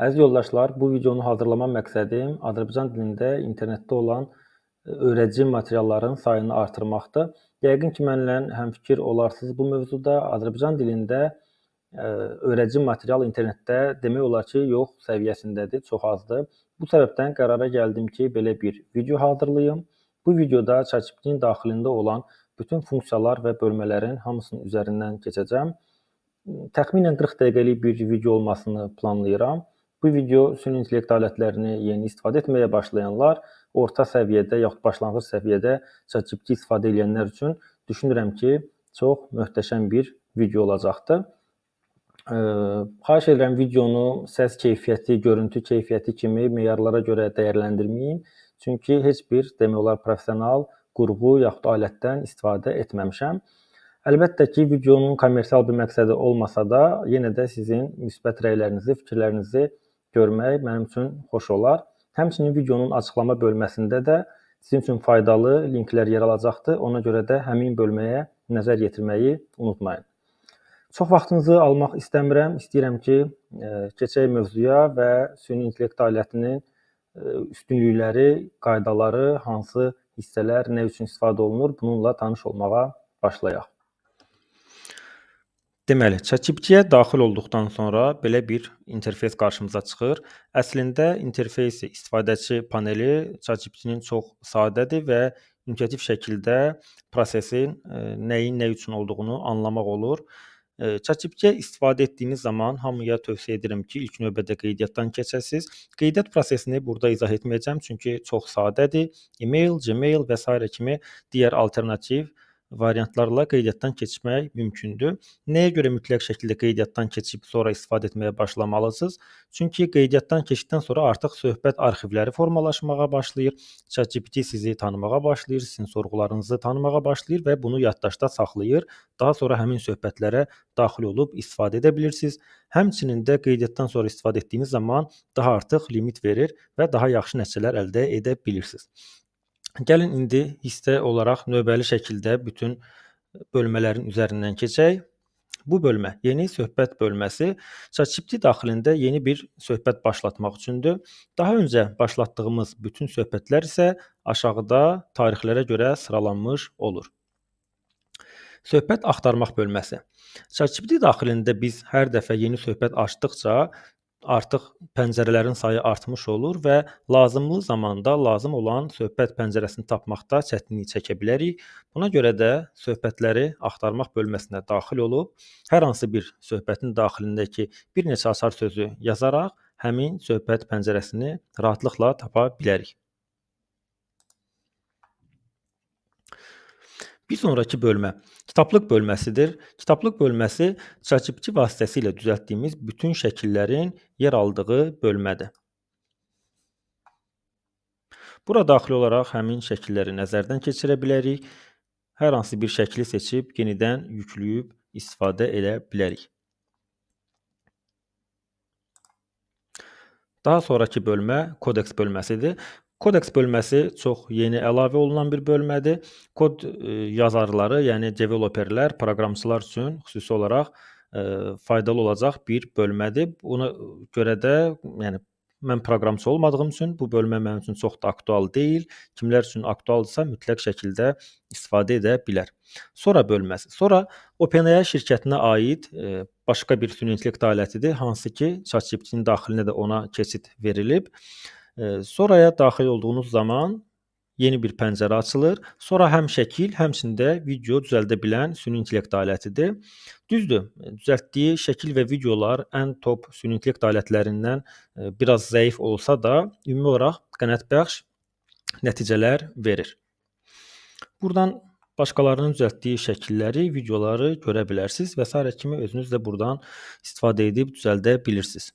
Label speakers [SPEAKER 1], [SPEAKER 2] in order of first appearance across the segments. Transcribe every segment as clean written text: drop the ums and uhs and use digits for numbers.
[SPEAKER 1] Əziz yoldaşlar, bu videonu hazırlama məqsədim Azərbaycan dilində internetdə olan öyrədici materialların sayını artırmaqdır. Yəqin ki, mənimlə həmfikir olarsınız bu mövzuda. Azərbaycan dilində öyrədici material internetdə demək olar ki, yox səviyyəsindədir, çox azdır. Bu səbəbdən qərara gəldim ki, belə bir video hazırlayım. Bu videoda ChatGPT-nin daxilində olan bütün funksiyalar və bölmələrin hamısının üzərindən keçəcəm. Təxminən 40 dəqiqəlik bir video olmasını planlayıram. Bu video süni intellekt alətlərini yeni istifadə etməyə başlayanlar, orta səviyyədə yaxud başlanğıc səviyyədə ChatGPT istifadə edənlər üçün düşünürəm ki, çox möhtəşəm bir video olacaqdır. Xahiş edirəm videonu səs keyfiyyəti, görüntü keyfiyyəti kimi meyarlara görə dəyərləndirməyin. Çünki heç bir demək olar professional qurğu yaxud alətdən istifadə etməmişəm. Əlbəttə ki, videonun kommersial bir məqsədi olmasa da, yenə də sizin müsbət rəylərinizi, fikirlərinizi görmək mənim üçün xoş olar. Həmçinin videonun açıqlama bölməsində də sizin üçün faydalı linklər yer alacaqdır. Ona görə də həmin bölməyə nəzər yetirməyi unutmayın. Çox vaxtınızı almaq istəmirəm. İstəyirəm ki, keçək mövzuya və süni intellekt alətinin üstünlükləri, qaydaları, hansı hissələr nə üçün istifadə olunur, bununla tanış olmağa başlayaq. Deməli, ChatGPT-yə daxil olduqdan sonra belə bir interfeys qarşımıza çıxır. Əslində interfeysi, istifadəçi paneli ChatGPT-nin çox sadədir və intuitiv şəkildə prosesin nəyin nə üçün olduğunu anlamaq olur. ChatGPT-yə istifadə etdiyiniz zaman hamıya tövsiyə edirəm ki, ilk növbədə qeydiyyatdan keçəsiniz. Qeydiyyat prosesini burada izah etməyəcəm, çünki çox sadədir. E-mail, Gmail və sairə kimi digər alternativ variantlarla qeydiyyatdan keçmək mümkündür. Nəyə görə mütləq şəkildə qeydiyyatdan keçib sonra istifadə etməyə başlamalısınız? Çünki qeydiyyatdan keçdikdən sonra artıq söhbət arxivləri formalaşmağa başlayır. ChatGPT sizi tanımağa başlayır, sizin sorğularınızı tanımağa başlayır və bunu yaddaşda saxlayır. Daha sonra həmin söhbətlərə daxil olub istifadə edə bilirsiniz. Həmçinin də qeydiyyatdan sonra istifadə etdiyiniz zaman daha artıq limit verir və daha yaxşı nəticələr əldə edə bilirsiniz. Gəlin indi hissə olaraq növbəli şəkildə bütün bölmələrin üzərindən keçək. Bu bölmə, yeni söhbət bölməsi ChatGPT daxilində yeni bir söhbət başlatmaq üçündür. Daha öncə başlatdığımız bütün söhbətlər isə aşağıda tarixlərə görə sıralanmış olur. Söhbət axtarmaq bölməsi. ChatGPT daxilində biz hər dəfə yeni söhbət açdıqca artıq pəncərələrin sayı artmış olur və lazımlı zamanda lazım olan söhbət pəncərəsini tapmaqda çətinlik çəkə bilərik. Buna görə də söhbətləri axtarmaq bölməsinə daxil olub, hər hansı bir söhbətin daxilindəki bir neçə açar sözü yazaraq həmin söhbət pəncərəsini rahatlıqla tapa bilərik. Bir sonraki bölmə kitablıq bölməsidir. Kitablıq bölməsi ChatGPT vasitəsilə düzəltdiyimiz bütün şəkillərin yer aldığı bölmədir. Bura daxil olaraq həmin şəkilləri nəzərdən keçirə bilərik. Hər hansı bir şəkli seçib yenidən yükləyib istifadə edə bilərik. Daha sonraki bölmə kodeks bölməsidir. Kodeks bölməsi çox yeni əlavə olunan bir bölmədir. Kod yazarları, yəni developerlər, proqramçılar üçün xüsusi olaraq faydalı olacaq bir bölmədir. Buna görə də, yəni mən proqramçı olmadığım üçün bu bölmə mənim üçün çox da aktual deyil. Kimlər üçün aktualdırsa mütləq şəkildə istifadə edə bilər. Sora bölməsi. Sora OpenAI şirkətinə aid başqa bir süni intellekt alətidir, hansı ki ChatGPT-nin daxilinə də ona keçid verilib. Soraya daxil olduğunuz zaman yeni bir pəncərə açılır. Sora həm şəkil, həmçinin də video düzəldə bilən süni intellekt alətidir. Düzdür, düzəltdiyi şəkil və videolar ən top süni intellekt alətlərindən biraz zəif olsa da, ümumi olaraq qənaətbəxş nəticələr verir. Buradan başqalarının düzəltdiyi şəkilləri, videoları görə bilərsiniz və sairə kimi özünüz də buradan istifadə edib düzəldə bilirsiniz.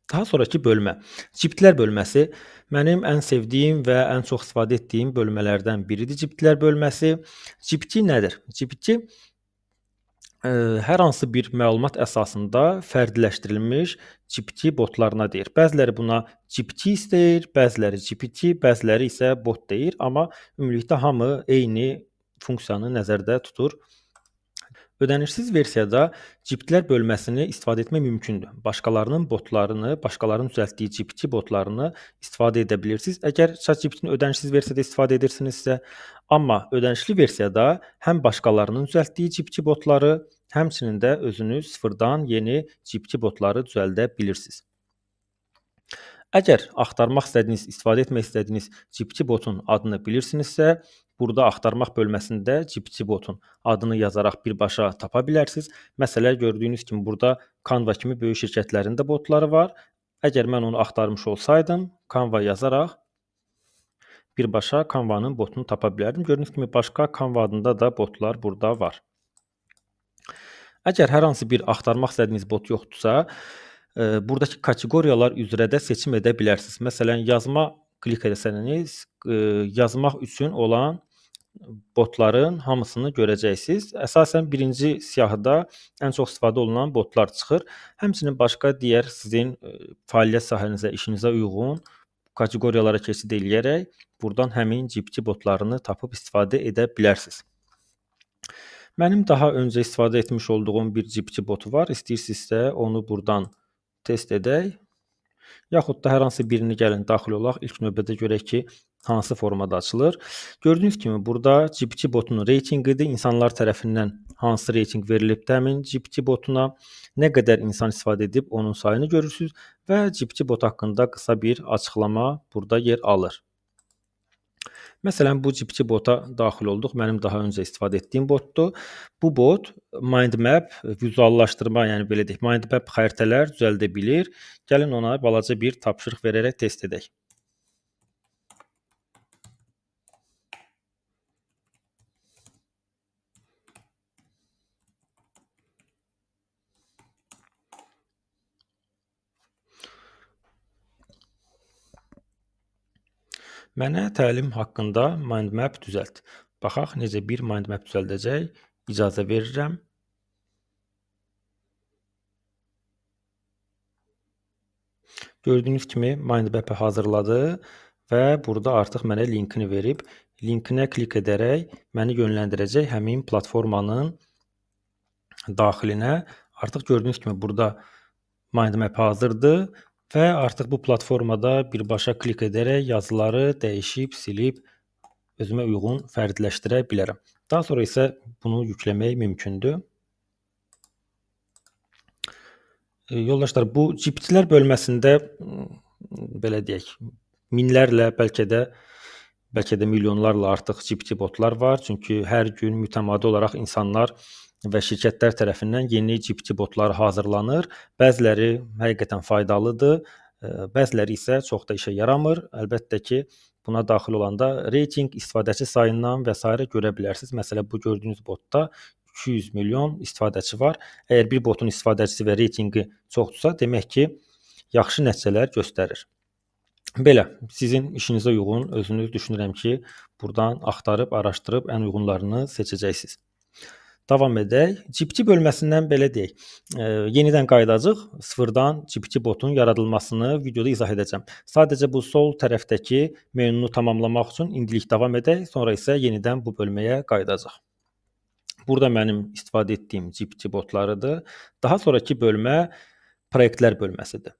[SPEAKER 1] Daha sonraki bölmə, GPT-lər bölməsi mənim ən sevdiyim və ən çox istifadə etdiyim bölmələrdən biridir GPT-lər bölməsi. GPT nədir? GPT hər hansı bir məlumat əsasında fərdiləşdirilmiş GPT botlarına deyir. Bəziləri buna GPT deyir, bəziləri GPT, bəziləri isə bot deyir, amma ümumilikdə hamı eyni funksiyanı nəzərdə tutur. Ödənişsiz versiyada GPT-lər bölməsini istifadə etmək mümkündür. Başqalarının botlarını, başqalarının düzəltdiyi GPT botlarını istifadə edə bilirsiniz. Əgər ChatGPT-ni ödənişsiz versiyada istifadə edirsinizsə, amma ödənişli versiyada həm başqalarının düzəltdiyi GPT botları, həmçinin də özünüz sıfırdan yeni GPT botları düzəldə bilirsiniz. Əgər axtarmaq istədiyiniz, istifadə etmək istədiyiniz GPT botun adını bilirsinizsə, burada axtarmaq bölməsində GPT botun adını yazaraq birbaşa tapa bilərsiniz. Məsələ gördüyünüz kimi burada Canva kimi böyük şirkətlərin də botları var. Əgər mən onu axtarmış olsaydım, Canva yazaraq birbaşa Canva'nın botunu tapa bilərdim. Gördüyünüz kimi başqa Canva adında da botlar burada var. Əgər hər hansı bir axtarmaq istədiyiniz bot yoxdursa, buradakı kateqoriyalar üzrə də seçim edə bilərsiniz. Məsələn, yazma klik etsəniz, yazmaq üçün olan botların hamısını görəcəksiniz. Əsasən birinci siyahıda ən çox istifadə olunan botlar çıxır. Həmçinin başqa digər sizin fəaliyyət sahənizə, işinizə uyğun kateqoriyalara keçid eləyərək buradan həmin GPT botlarını tapıb istifadə edə bilərsiniz. Mənim daha öncə istifadə etmiş olduğum bir GPT botu var. İstəyirsinizsə onu buradan test edək. Yaxud da hər hansı birini gəlin daxil olaq. İlk növbədə görək ki, hansı formada açılır. Gördüyünüz kimi burada GPT botunun reytinqidir. İnsanlar tərəfindən hansı reytinq verilib həmin GPT botuna, nə qədər insan istifadə edib onun sayını görürsünüz və GPT bot haqqında qısa bir açıqlama burada yer alır. Məsələn, bu GPT bota daxil olduq. Mənim daha öncə istifadə etdiyim botdur. Bu bot mind map vizuallaşdırma, yəni belə deyək, mind map xəritələr düzəldə bilir. Gəlin ona balaca bir tapşırıq verərək test edək. Mənə təlim haqqında mind map düzəlt. Baxaq necə bir mind map düzəldəcək. İcazə verirəm. Gördüyünüz kimi mind map-i hazırladı və burada artıq mənə linkini verib. Linkinə klik edərək məni yönləndirəcək həmin platformanın daxilinə. Artıq gördüyünüz kimi burada mind map hazırdır. Və artıq bu platformada birbaşa klik edərək yazıları dəyişib, silib özümə uyğun fərdləşdirə bilərəm. Daha sonra isə bunu yükləmək mümkündür. Yoldaşlar, bu GPT-lər bölməsində belə deyək, minlərlə, bəlkə də milyonlarla artıq GPT botlar var. Çünki hər gün mütəmadi olaraq insanlar və şirkətlər tərəfindən yeni GPT botları hazırlanır. Bəziləri həqiqətən faydalıdır, bəziləri isə çox da işə yaramır. Əlbəttə ki, buna daxil olanda reytinq, istifadəçi sayından və sairə görə bilərsiniz. Məsələn, bu gördüyünüz botda 200 milyon istifadəçi var. Əgər bir botun istifadəçisi və reytinqi çoxdursa, demək ki, yaxşı nəticələr göstərir. Belə, sizin işinizə uyğun özünüz düşünürəm ki, buradan axtarıb, araşdırıb ən uyğunlarını seçəcəksiniz. Davam edək. GPT bölməsindən belə deyək, yenidən qayıdacaq. Sıfırdan GPT botun yaradılmasını videoda izah edəcəm. Sadəcə bu sol tərəfdəki menunu tamamlamaq üçün indilik davam edək, sonra isə yenidən bu bölməyə qayıdacaq. Burada mənim istifadə etdiyim GPT botlarıdır. Daha sonraki bölmə proyektlər bölməsidir.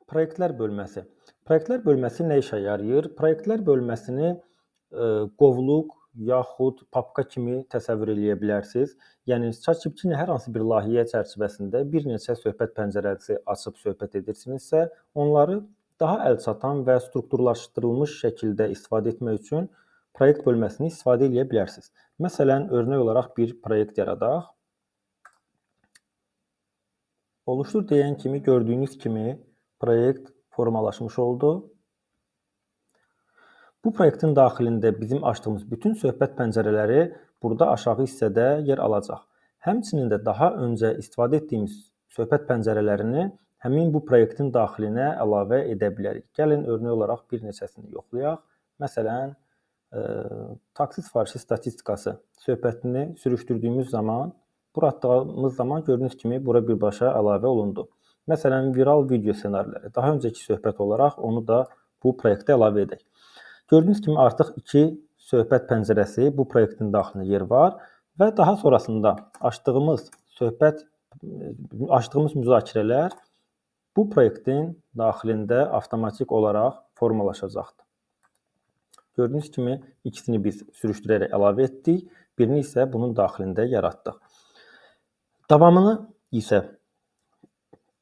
[SPEAKER 1] Proyektlər bölməsi. Proyektlər bölməsi nə işə yarayır? Proyektlər bölməsini qovluq yaxud papka kimi təsəvvür eləyə bilərsiniz. Yəni ChatGPT ilə hər hansı bir layihə çərçivəsində bir neçə söhbət pəncərəsi açıb söhbət edirsinizsə, onları daha əlçatan və strukturlaşdırılmış şəkildə istifadə etmək üçün proyekt bölməsini istifadə eləyə bilərsiniz. Məsələn, örnək olaraq bir proyekt yaradaq. Oluşdur deyən kimi gördüyünüz kimi proyekt formalaşmış oldu. Bu proyektin daxilində bizim açdığımız bütün söhbət pəncərələri burada aşağı hissədə yer alacaq. Həmçinin də daha öncə istifadə etdiyimiz söhbət pəncərələrini həmin bu proyektin daxilinə əlavə edə bilərik. Gəlin örnək olaraq bir neçəsini yoxlayaq. Məsələn, taksi sifarişi statistikası söhbətini sürüşdürdüyümüz zaman, bura atdığımız zaman gördüyünüz kimi bura birbaşa əlavə olundu. Məsələn, viral video ssenariləri. Daha öncəki söhbət olaraq onu da bu proyektə əlavə edək. Gördüyünüz kimi artıq iki söhbət pəncərəsi bu proyektin daxilində yer var Və daha sonrasında açdığımız söhbət, açdığımız müzakirələr bu proyektin daxilində avtomatik olaraq formalaşacaqdır. Gördüyünüz kimi ikisini biz sürüşdürərək əlavə etdik, birini isə bunun daxilində yaratdıq. Davamını isə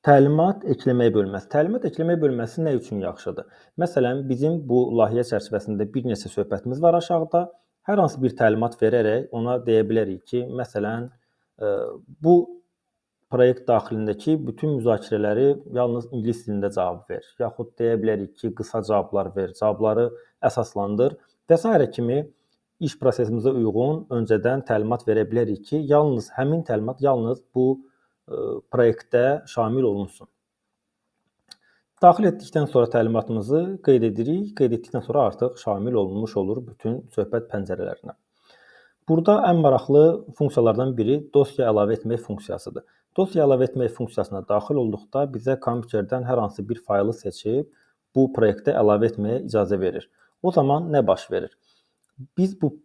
[SPEAKER 1] təlimat ekləmək bölməsi. Təlimat ekləmək bölməsi nə üçün yaxşıdır? Məsələn, bizim bu layihə çərçivəsində bir neçə söhbətimiz var aşağıda. Hər hansı bir təlimat verərək ona deyə bilərik ki, məsələn, bu proyekt daxilindəki bütün müzakirələri yalnız ingilis dilində cavab ver, yaxud deyə bilərik ki, qısa cavablar ver, cavabları əsaslandır və sairə kimi iş prosesimizə uyğun öncədən təlimat verə bilərik ki, yalnız həmin təlimat yalnız bu proyektdə şamil olunsun. Daxil etdikdən sonra təlimatımızı qeyd edirik. Qeyd etdikdən sonra artıq şamil olunmuş olur bütün söhbət pəncərələrinə. Burada ən maraqlı funksiyalardan biri dosya əlavə etmək funksiyasıdır. Dosya əlavə etmək funksiyasına daxil olduqda bizə kompüterdən hər hansı bir faylı seçib bu proyektə əlavə etməyə icazə verir. O zaman nə baş verir? Biz bu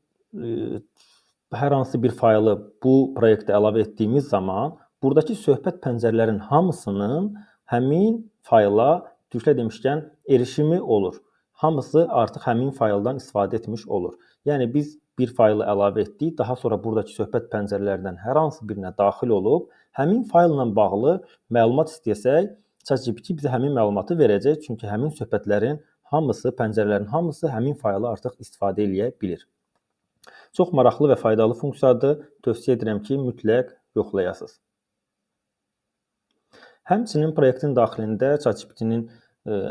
[SPEAKER 1] hər hansı bir faylı bu proyektə əlavə etdiyimiz zaman buradakı söhbət pəncərələrin hamısının həmin fayla, türklə demişkən, erişimi olur. Hamısı artıq həmin fayldan istifadə etmiş olur. Yəni biz bir faylı əlavə etdik, daha sonra buradakı söhbət pəncərələrindən hər hansı birinə daxil olub, həmin faylla bağlı məlumat istəyəsək, ChatGPT bizə həmin məlumatı verəcək, çünki həmin söhbətlərin hamısı, pəncərələrin hamısı həmin faylı artıq istifadə eləyə bilir. Çox maraqlı və faydalı funksiyadır. Tövsiyə edirəm ki, mütləq yoxlayasınız. Həmçinin proyektin daxilində ChatGPT-nin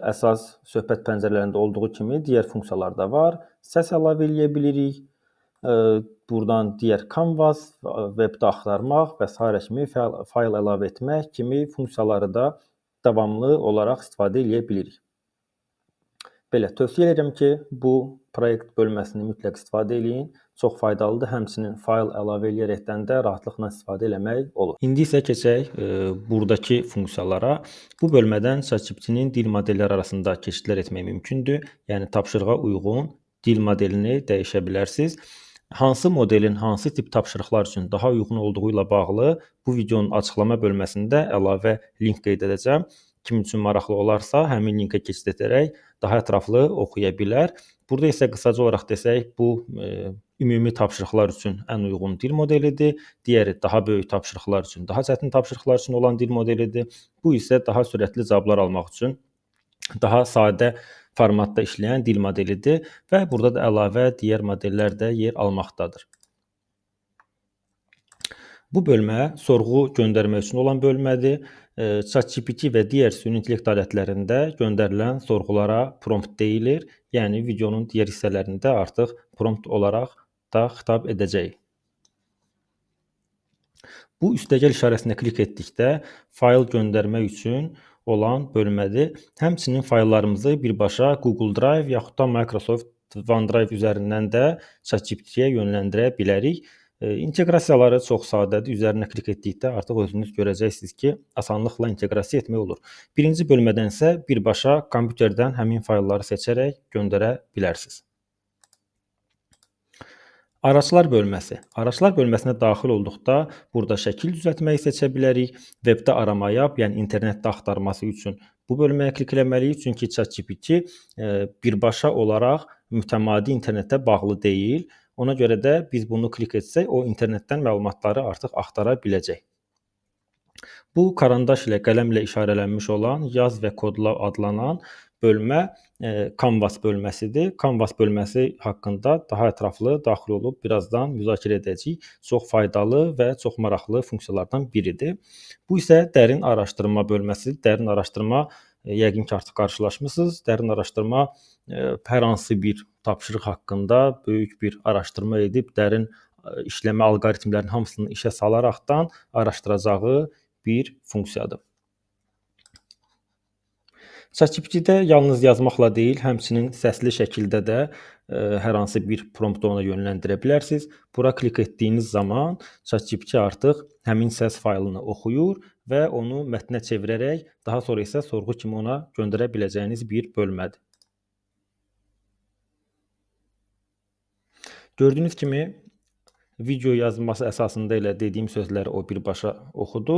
[SPEAKER 1] əsas söhbət pəncərələrində olduğu kimi digər funksiyalar da var. Səs əlavə eləyə bilirik. Buradan digər Canvas, webdə axtarmaq və sairə kimi fayl əlavə etmək kimi funksiyaları da davamlı olaraq istifadə eləyə bilirik. Belə, tövsiyə edirəm ki, bu proyekt bölməsini mütləq istifadə eləyin. Çox faydalıdır. Həmçinin fayl əlavə eləyərəkdən də rahatlıqla istifadə eləmək olur. İndi isə keçək buradakı funksiyalara. Bu bölmədən ChatGPT-nin dil modelləri arasında keçidlər etmək mümkündür. Yəni tapşırığa uyğun dil modelini dəyişə bilərsiniz. Hansı modelin hansı tip tapşırıqlar üçün daha uyğun olduğu ilə bağlı bu videonun açıqlama bölməsində əlavə link qeyd edəcəm. Kim üçün maraqlı olarsa, həmin linkə keçid edərək daha ətraflı oxuya bilər. Burada isə qısaca olaraq desək, bu ümumi tapşırıqlar üçün ən uyğun dil modelidir. Digəri daha böyük tapşırıqlar üçün, daha çətin tapşırıqlar üçün olan dil modelidir. Bu isə daha sürətli cavablar almaq üçün daha sadə formatda işləyən dil modelidir və burada da əlavə digər modellər də yer almaqdadır. Bu bölmə sorğu göndərmək üçün olan bölmədir. ChatGPT və digər süni intellekt alətlərində göndərilən sorğulara prompt deyilir. Yəni videonun digər hissələrində artıq prompt olaraq da xitab edəcəyik. Bu üstəgəl işarəsinə klik etdikdə fayl göndərmək üçün olan bölmədir. Həmçinin fayllarımızı birbaşa Google Drive yaxud da Microsoft OneDrive üzərindən də ChatGPT-yə yönləndirə bilərik. İnteqrasiyaları çox sadədir. Üzərinə klik etdikdə artıq özünüz görəcəksiniz ki, asanlıqla inteqrasiya etmək olur. Birinci bölmədən isə birbaşa kompüterdən həmin faylları seçərək göndərə bilərsiniz. Araçlar bölməsi. Araçlar bölməsinə daxil olduqda burada şəkil düzəltməyi seçə bilərik. Webdə aramaya, yəni internetdə axtarması üçün bu bölməyə klik eləməliyik. Çünki ChatGPT birbaşa olaraq mütəmadi internetə bağlı deyil. Ona görə də biz bunu klik etsək, o internetdən məlumatları artıq axtara biləcək. Bu karandaş ilə, qələmlə işarələnmiş olan yaz və kodla adlanan bölmə Canvas bölməsidir. Canvas bölməsi haqqında daha ətraflı daxil olub birazdan müzakirə edəcəyik. Çox faydalı və çox maraqlı funksiyalardan biridir. Bu isə dərin araşdırma bölməsidir. Dərin araşdırma yəqin ki, artıq qarşılaşmısınız. Dərin araşdırma hər hansı bir tapşırıq haqqında böyük bir araşdırma edib dərin işləmə alqoritmlərinin hamısını işə salaraqdan araşdıracağı bir funksiyadır. ChatGPT-də yalnız yazmaqla deyil, həmçinin səsli şəkildə də hər hansı bir promptu ona yönləndirə bilərsiniz. Bura klik etdiyiniz zaman ChatGPT artıq həmin səs faylını oxuyur və onu mətnə çevirərək daha sonra isə sorğu kimi ona göndərə biləcəyiniz bir bölmədir. Gördüyünüz kimi Video yazılması əsasında elə dediyim sözləri o birbaşa oxudu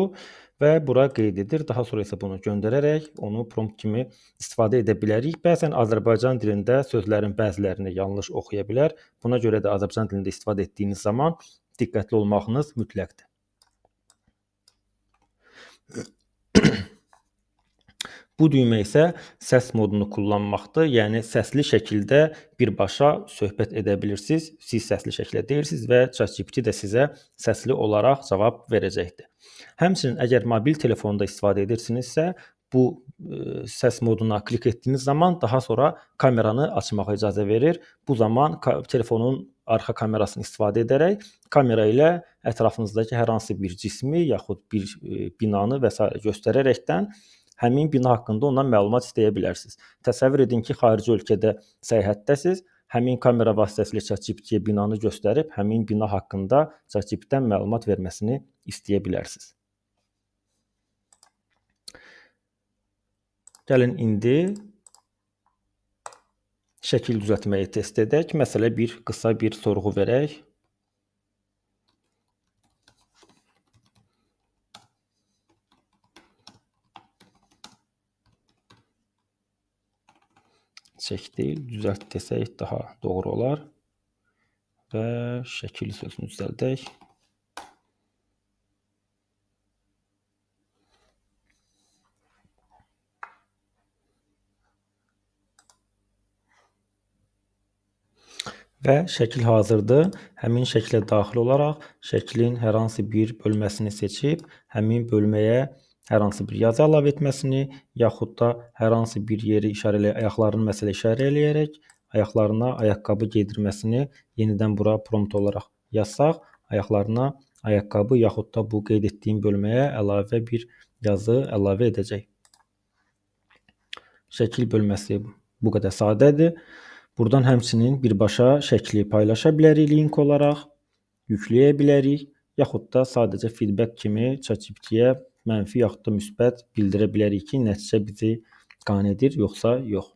[SPEAKER 1] və bura qeyd edir. Daha sonra isə bunu göndərərək onu prompt kimi istifadə edə bilərik. Bəzən Azərbaycan dilində sözlərin bəzilərini yanlış oxuya bilər. Buna görə də Azərbaycan dilində istifadə etdiyiniz zaman diqqətli olmağınız mütləqdir. Bu düymə isə səs modunu kullanmaqdır. Yəni səsli şəkildə birbaşa söhbət edə bilirsiniz. Siz səsli şəkildə deyirsiniz və ChatGPT də sizə səsli olaraq cavab verəcəkdir. Həmçinin əgər mobil telefonda istifadə edirsinizsə, bu səs moduna klik etdiyiniz zaman daha sonra kameranı açmağa icazə verir. Bu zaman telefonun arxa kamerasını istifadə edərək kamera ilə ətrafınızdakı hər hansı bir cismi yaxud bir binanı və sairə göstərərəkdən həmin bina haqqında ondan məlumat istəyə bilərsiniz. Təsəvvür edin ki, xarici ölkədə səyahətdəsiz, həmin kamera vasitəsilə ChatGPT-yə binanı göstərib həmin bina haqqında ChatGPT-dən məlumat verməsini istəyə bilərsiniz. Gəlin indi şəkil düzəltməyi test edək. Məsələ bir qısa bir sorğu verək. Çək deyil, düzəlt desək daha doğru olar. Və şəkil sözünü düzəldək. Və şəkil hazırdır. Həmin şəklə daxil olaraq şəklin hər hansı bir bölməsini seçib, həmin bölməyə hər hansı bir yazı əlavə etməsini, yaxud da hər hansı bir yeri işarə elə, ayaqlarını məsələ işarə eləyərək ayaqlarına ayaqqabı geydirməsini yenidən bura prompt olaraq yazsaq, ayaqlarına ayaqqabı yaxud da bu qeyd etdiyim bölməyə əlavə bir yazı əlavə edəcək. Şəkil bölməsi bu qədər sadədir. Buradan həmçinin birbaşa şəkli paylaşa bilərik link olaraq, yükləyə bilərik, yaxud da sadəcə feedback kimi ChatGPT-yə mənfi yaxud da müsbət bildirə bilərik ki, nəticə bizi qane edir, yoxsa yox.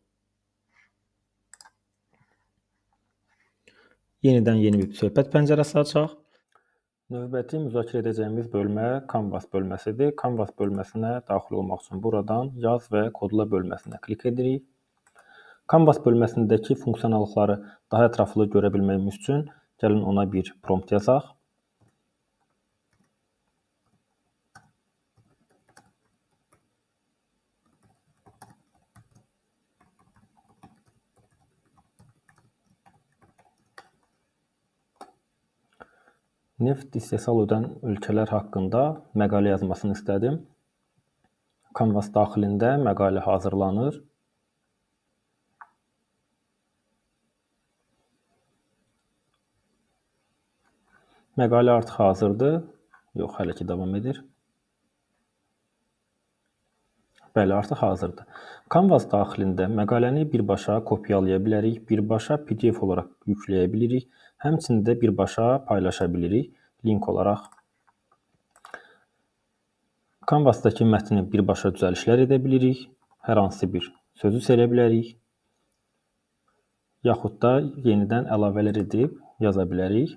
[SPEAKER 1] Yenidən yeni bir söhbət pəncərəsi açaq. Növbəti müzakirə edəcəyimiz bölmə Canvas bölməsidir. Canvas bölməsinə daxil olmaq üçün buradan yaz və kodla bölməsinə klik edirik. Canvas bölməsindəki funksionallıqları daha ətraflı görə bilməyimiz üçün gəlin ona bir prompt yazaq. Neft istehsal edən ölkələr haqqında məqalə yazmasını istədim. Canvas daxilində məqalə hazırlanır. Məqalə artıq hazırdır. Yox, hələ ki davam edir. Bəli, artıq hazırdır. Canvas daxilində məqaləni birbaşa kopyalaya bilərik, birbaşa PDF olaraq yükləyə bilirik, həmçinin də birbaşa paylaşa bilirik link olaraq. Canvasdakı mətni birbaşa düzəlişlər edə bilirik, hər hansı bir sözü seçə bilərik, yaxud da yenidən əlavələr edib yaza bilərik.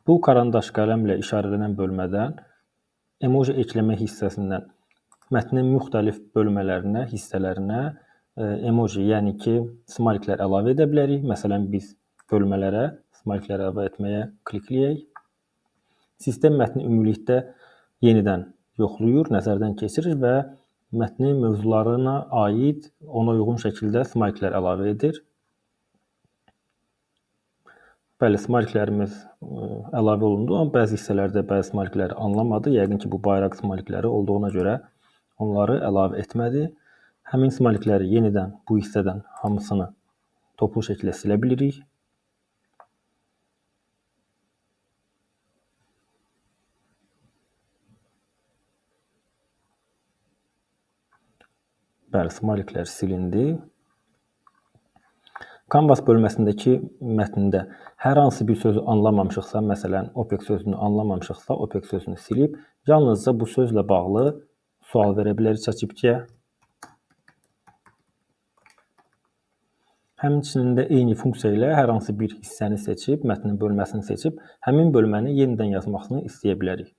[SPEAKER 1] Bu karandaş qələmlə işarələnən bölmədən emoji ekləmə hissəsindən mətnin müxtəlif bölmələrinə, hissələrinə emoji, yəni ki, smayliklər əlavə edə bilərik. Məsələn, biz bölmələrə smayliklər əlavə etməyə klikləyək. Sistem mətni ümumilikdə yenidən yoxlayır, nəzərdən keçirir və mətnin mövzularına aid ona uyğun şəkildə smayliklər əlavə edir. Bəli, smayliklərimiz əlavə olundu, amma bəzi hissələrdə bəzi smaylikləri anlamadı. Yəqin ki, bu bayraq smaylikləri olduğuna görə onları əlavə etmədi. Həmin smaylikləri yenidən bu hissədən hamısını toplu şəkildə silə bilirik. Bəli, smayliklər silindi. Canvas bölməsindəki mətndə hər hansı bir sözü anlamamışıqsa, məsələn, OPEC sözünü anlamamışıqsa, OPEC sözünü silib, yalnızca bu sözlə bağlı sual verə bilərik ChatGPT-yə. Həmçinin də eyni funksiya ilə hər hansı bir hissəni seçib, mətnin bölməsini seçib, həmin bölməni yenidən yazmasını istəyə bilərik.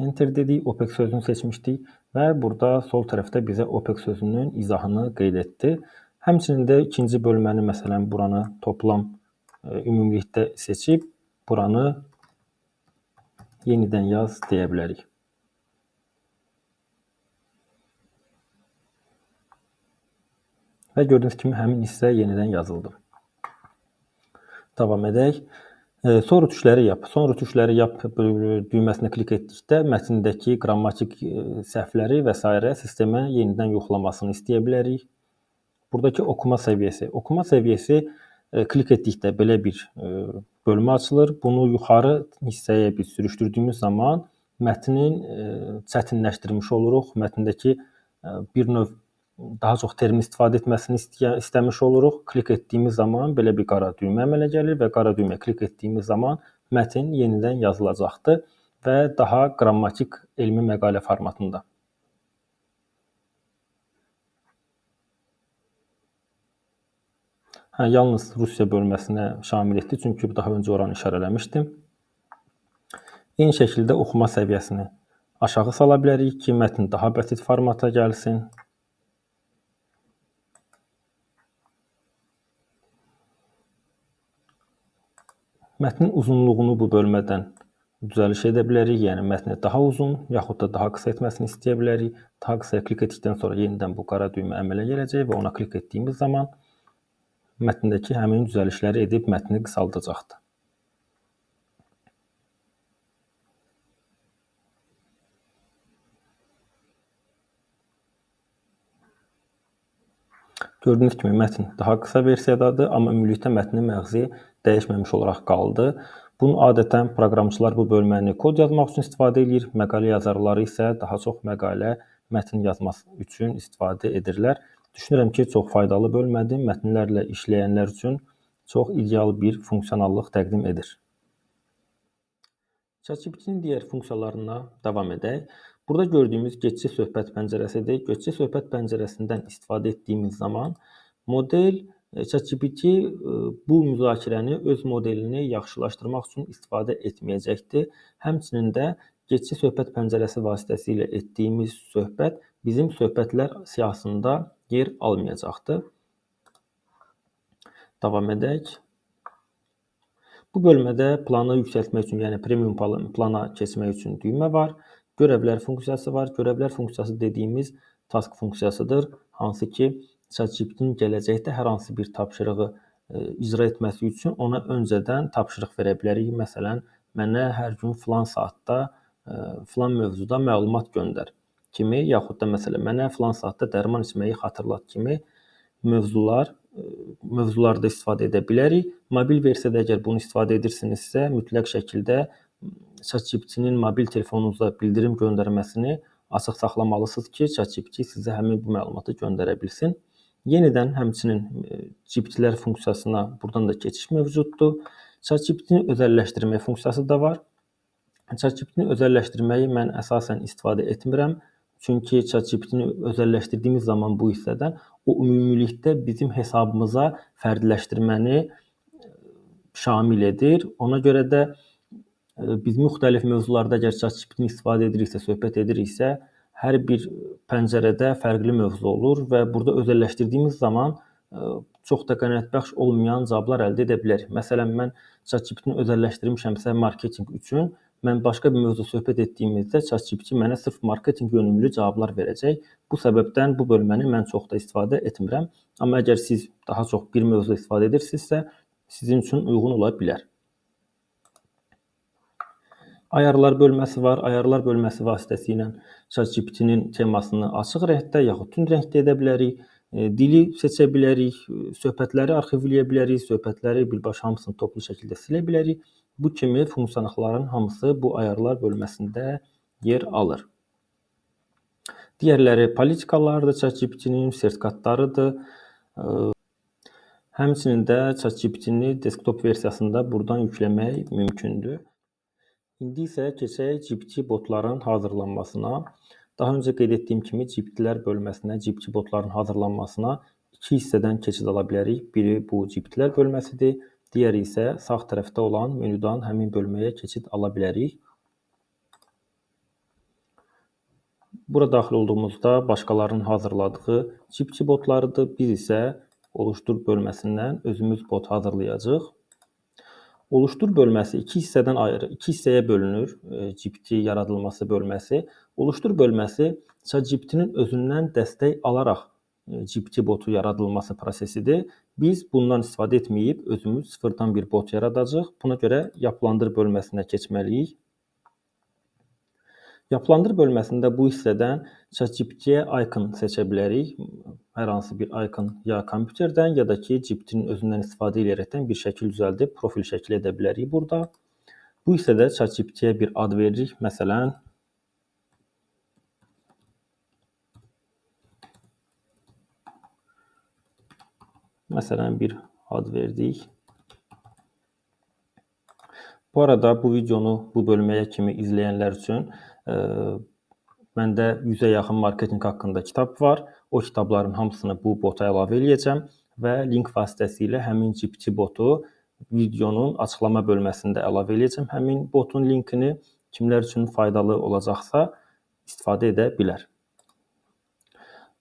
[SPEAKER 1] Enter dedik, OPEC sözünü seçmişdik və burada sol tərəfdə bizə OPEC sözünün izahını qeyd etdi. Həmçinin də ikinci bölməni, məsələn, buranı toplam ümumilikdə seçib, buranı yenidən yaz deyə bilərik. Və gördüyünüz kimi həmin hissə yenidən yazıldı. Davam edək. Son rötuşları yap. Son rötuşları yap düyməsinə klik etdikdə mətndəki qrammatik səhvləri və sairə sistemə yenidən yoxlamasını istəyə bilərik. Buradakı oxuma səviyyəsi. Oxuma səviyyəsi klik etdikdə belə bir bölmə açılır. Bunu yuxarı hissəyə biz sürüşdürdüyümüz zaman mətnin çətinləşdirmiş oluruq. Mətndəki bir növ daha çox termin istifadə etməsini istəmiş oluruq. Klik etdiyimiz zaman belə bir qara düymə əmələ gəlir və qara düyməyə klik etdiyimiz zaman mətn yenidən yazılacaqdır və daha qrammatik elmi məqalə formatında. Yalnız Rusiya bölməsinə şamil etdi, çünki daha öncə oranı işarələmişdim. Eyni şəkildə oxuma səviyyəsini aşağı sala bilərik ki, mətn daha bəsit formata gəlsin. Mətnin uzunluğunu bu bölmədən düzəliş edə bilərik. Yəni mətni daha uzun yaxud da daha qısa etməsini istəyə bilərik. Daha qısaya klik etdikdən sonra yenidən bu qara düymə əmələ gələcək və ona klik etdiyimiz zaman mətndəki həmin düzəlişləri edib mətni qısaldacaqdır. Gördüyünüz kimi mətn daha qısa versiyadadır, amma ümumilikdə mətnin məğzi dəyişməmiş olaraq qaldı. Bunu adətən proqramçılar bu bölməni kod yazmaq üçün istifadə edir, məqalə yazarları isə daha çox məqalə mətn yazması üçün istifadə edirlər. Düşünürəm ki, çox faydalı bölmədir, mətnlərlə işləyənlər üçün çox ideal bir funksionallıq təqdim edir. ChatGPT-nin digər funksiyalarına davam edək. Burada gördüyümüz geçici söhbət pəncərəsidir. Geçici söhbət pəncərəsindən istifadə etdiyimiz zaman model ChatGPT bu müzakirəni öz modelini yaxşılaşdırmaq üçün istifadə etməyəcəkdir. Həmçinin də geçici söhbət pəncərəsi vasitəsilə etdiyimiz söhbət bizim söhbətlər siyahısında yer almayacaqdır. Davam edək. Bu bölmədə planı yüksəltmək üçün, yəni premium plana keçmək üçün düymə var. Görevlər funksiyası var. Görevlər funksiyası dediyimiz task funksiyasıdır. Hansı ki, ChatGPT-nin gələcəkdə hər hansı bir tapşırığı icra etməsi üçün ona öncədən tapşırıq verə bilərik. Məsələn, mənə hər gün filan saatda filan mövzuda məlumat göndər kimi, yaxud da məsələn, mənə filan saatda dərman içməyi xatırlat kimi mövzularda istifadə edə bilərik. Mobil versiyada əgər bunu istifadə edirsinizsə, mütləq şəkildə ChatGPT-nin mobil telefonunuza bildirim göndərməsini açıq saxlamalısınız ki, ChatGPT sizə həmin bu məlumatı göndərə bilsin. Yenidən həmçinin GPT-lər funksiyasına buradan da keçiş mövcuddur. ChatGPT-ni özəlləşdirmə funksiyası da var. ChatGPT-ni özəlləşdirməyi mən əsasən istifadə etmirəm. Çünki ChatGPT-ni özəlləşdirdiyimiz zaman bu hissədən o ümumilikdə bizim hesabımıza fərdləşdirməni şamil edir. Ona görə də biz müxtəlif mövzularda əgər ChatGPT-ni istifadə ediriksə, söhbət ediriksə, hər bir pəncərədə fərqli mövzu olur və burada özəlləşdirdiyimiz zaman çox da qənaətbəxş olmayan cavablar əldə edə bilərik. Məsələn, mən ChatGPT-ni özəlləşdirmişəmsə marketinq üçün, mən başqa bir mövzuda söhbət etdiyimizdə ChatGPT mənə sırf marketinq yönümlü cavablar verəcək. Bu səbəbdən bu bölməni mən çox da istifadə etmirəm. Amma əgər siz daha çox bir mövzuda istifadə edirsinizsə, sizin üçün uyğun ola bilər. Ayarlar bölməsi var. Ayarlar bölməsi vasitəsilə ChatGPT-nin temasını açıq rəngdə yaxud tünd rəngdə edə bilərik. Dili seçə bilərik, söhbətləri arxivləyə bilərik, söhbətləri birbaşa hamısını toplu şəkildə silə bilərik. Bu kimi funksiyaların hamısı bu ayarlar bölməsində yer alır. Digərləri politikalardır, ChatGPT-nin sertifikatlarıdır. Həmçinin də ChatGPT-ni desktop versiyasında buradan yükləmək mümkündür. İndi isə keçək GPT botların hazırlanmasına. Daha öncə qeyd etdiyim kimi GPT-lər bölməsinə, GPT botların hazırlanmasına İki hissədən keçid ala bilərik. Biri bu GPT-lər bölməsidir, digəri isə sağ tərəfdə olan menyudan həmin bölməyə keçid ala bilərik. Bura daxil olduğumuzda başqalarının hazırladığı GPT botlarıdır. Biz isə oluştur bölməsindən özümüz bot hazırlayacağıq. Oluştur bölməsi iki hissədən ayrı, iki hissəyə bölünür. GPT yaradılması bölməsi. Oluştur bölməsi ChatGPT-nin özündən dəstək alaraq GPT botu yaradılması prosesidir. Biz bundan istifadə etməyib özümüz sıfırdan bir bot yaradacağıq. Buna görə yapılandır bölməsinə keçməliyik. Yapılandır bölməsində bu hissədən ChatGPT-yə icon seçə bilərik. Hər hansı bir icon ya kompüterdən, ya da ki GPT-nin özündən istifadə edərəkdən bir şəkil düzəldib profil şəkli edə bilərik burada. Bu hissədə ChatGPT-yə bir ad veririk. Məsələn, bir ad verdik. Bu arada bu videonu bu bölməyə kimi izləyənlər üçün məndə 100-ə yaxın marketinq haqqında kitab var. O kitabların hamısını bu bota əlavə eləyəcəm və link vasitəsilə həmin GPT botu videonun açıqlama bölməsində əlavə eləyəcəm. Həmin botun linkini kimlər üçün faydalı olacaqsa istifadə edə bilər.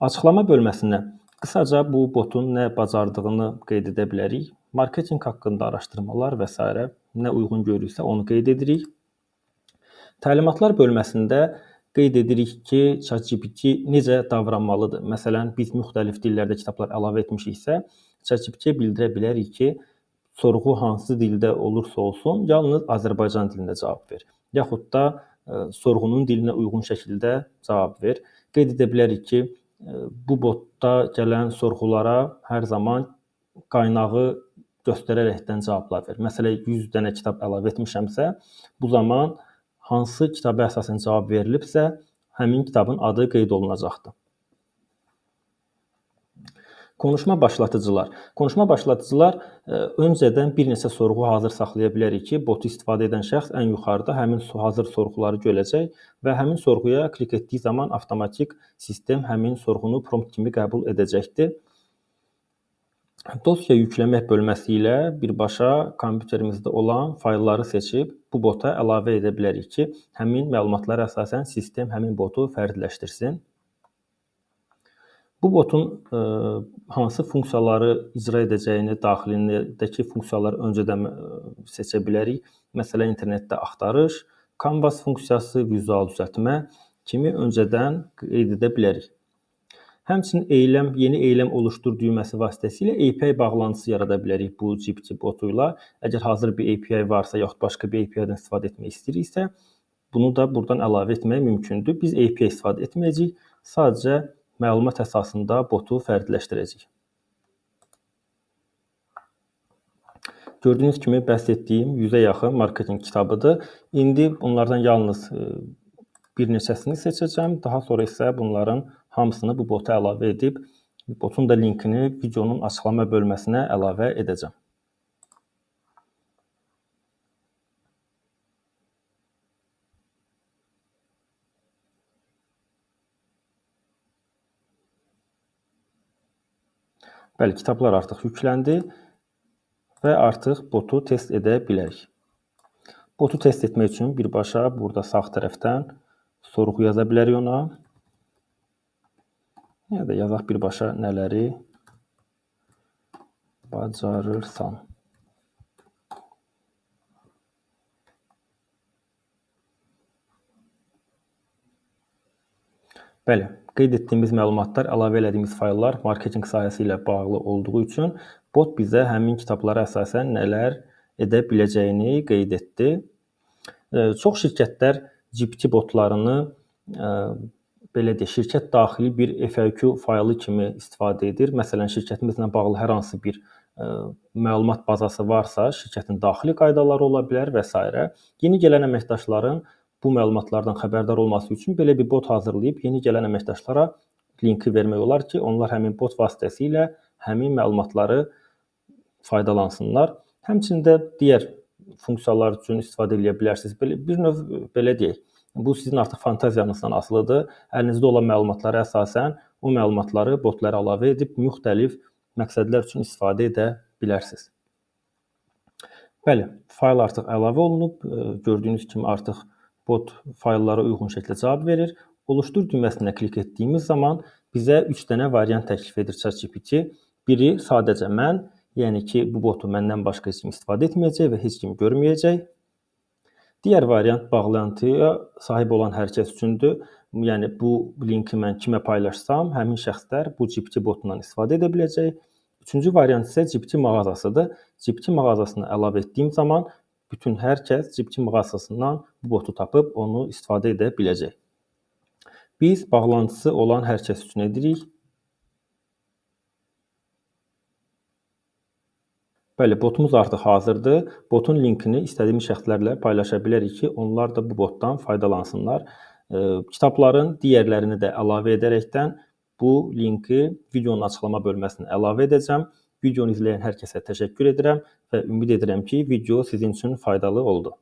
[SPEAKER 1] Açıqlama bölməsinə qısaca bu botun nə bacardığını qeyd edə bilərik. Marketinq haqqında araşdırmalar və s. nə uyğun görürsə onu qeyd edirik. Təlimatlar bölməsində qeyd edirik ki, ChatGPT necə davranmalıdır. Məsələn, biz müxtəlif dillərdə kitablar əlavə etmişiksə, ChatGPT-yə bildirə bilərik ki, sorğu hansı dildə olursa olsun, yalnız Azərbaycan dilində cavab ver. Yaxud da sorğunun dilinə uyğun şəkildə cavab ver. Qeyd edə bilərik ki, bu botda gələn sorğulara hər zaman qaynağı göstərərəkdən cavablar ver. Məsələn, 100 dənə kitab əlavə etmişəmsə, bu zaman hansı kitaba əsasən cavab verilibsə, həmin kitabın adı qeyd olunacaqdır. Konuşma başlatıcılar. Konuşma başlatıcılar öncədən bir neçə sorğu hazır saxlaya bilərik ki, botu istifadə edən şəxs ən yuxarıda həmin hazır sorğuları görəcək və həmin sorğuya klik etdiyi zaman avtomatik sistem həmin sorğunu prompt kimi qəbul edəcəkdir. Dosya yükləmək bölməsi ilə birbaşa kompüterimizdə olan faylları seçib bu bota əlavə edə bilərik ki, həmin məlumatlara əsasən sistem həmin botu fərdləşdirsin. Bu botun hansı funksiyaları icra edəcəyini, daxilindəki funksiyaları öncədən seçə bilərik. Məsələn, internetdə axtarış, Canvas funksiyası, vizual düzəltmə kimi öncədən qeyd edə bilərik. Həmçinin eyləm, yeni eyləm oluşdur düyməsi vasitəsilə API bağlantısı yarada bilərik bu GPT botu ilə. Əgər hazır bir API varsa, yaxud başqa bir API-dən istifadə etmək istəyiriksə, bunu da buradan əlavə etmək mümkündür. Biz API istifadə etməyəcəyik, sadəcə məlumat əsasında botu fərdləşdirəcəyik. Gördüyünüz kimi bəhs etdiyim 100-ə yaxın marketinq kitabıdır. İndi bunlardan yalnız bir neçəsini seçəcəm. Daha sonra isə bunların hamısını bu bota əlavə edib, botun da linkini videonun açıqlama bölməsinə əlavə edəcəm. Bəli, kitablar artıq yükləndi və artıq botu test edə bilərik. Botu test etmək üçün birbaşa burada sağ tərəfdən sorğu yaza bilərik ona. Ya da yazaq birbaşa nələri bacarırsan. Bəli, qeyd etdiyimiz məlumatlar, əlavə elədiyimiz fayllar marketinq sahəsi ilə bağlı olduğu üçün bot bizə həmin kitablara əsasən nələr edə biləcəyini qeyd etdi. Çox şirkətlər GPT botlarını belə deyək, şirkət daxili bir FAQ faylı kimi istifadə edir. Məsələn, şirkətimizlə bağlı hər hansı bir məlumat bazası varsa, şirkətin daxili qaydaları ola bilər və s. Yeni gələn əməkdaşların bu məlumatlardan xəbərdar olması üçün belə bir bot hazırlayıb yeni gələn əməkdaşlara linki vermək olar ki, onlar həmin bot vasitəsilə həmin məlumatları faydalansınlar. Həmçinin də digər funksiyalar üçün istifadə edə bilərsiniz. Belə, bir növ belə deyək, bu sizin artıq fantaziyanızdan asılıdır. Əlinizdə olan məlumatlara əsasən o məlumatları botlara əlavə edib müxtəlif məqsədlər üçün istifadə edə bilərsiniz. Bəli, fayl artıq əlavə olunub. Gördüyünüz kimi artıq bot fayllara uyğun şəkildə cavab verir. Oluşdur düyməsinə klik etdiyimiz zaman bizə 3 dənə variant təklif edir ChatGPT. Biri sadəcə mən, yəni ki, bu botu məndən başqa heç kim istifadə etməyəcək və heç kim görməyəcək. Digər variant bağlantıya sahib olan hər kəs üçündür. Yəni bu linki mən kimə paylaşsam, həmin şəxslər bu GPT botundan istifadə edə biləcək. Üçüncü variant isə GPT mağazasıdır. GPT mağazasını əlavə etdiyim zaman bütün hər kəs GPT mağazasından bu botu tapıb onu istifadə edə biləcək. Biz bağlantısı olan hər kəs üçün edirik. Bəli, botumuz artıq hazırdır. Botun linkini istədiyimiz şəxslərlə paylaşa bilərik ki, onlar da bu botdan faydalansınlar. Kitabların digərlərini də əlavə edərəkdən bu linki videonun açıqlama bölməsinə əlavə edəcəm. Videonu izləyən hər kəsə təşəkkür edirəm və ümid edirəm ki, video sizin üçün faydalı oldu.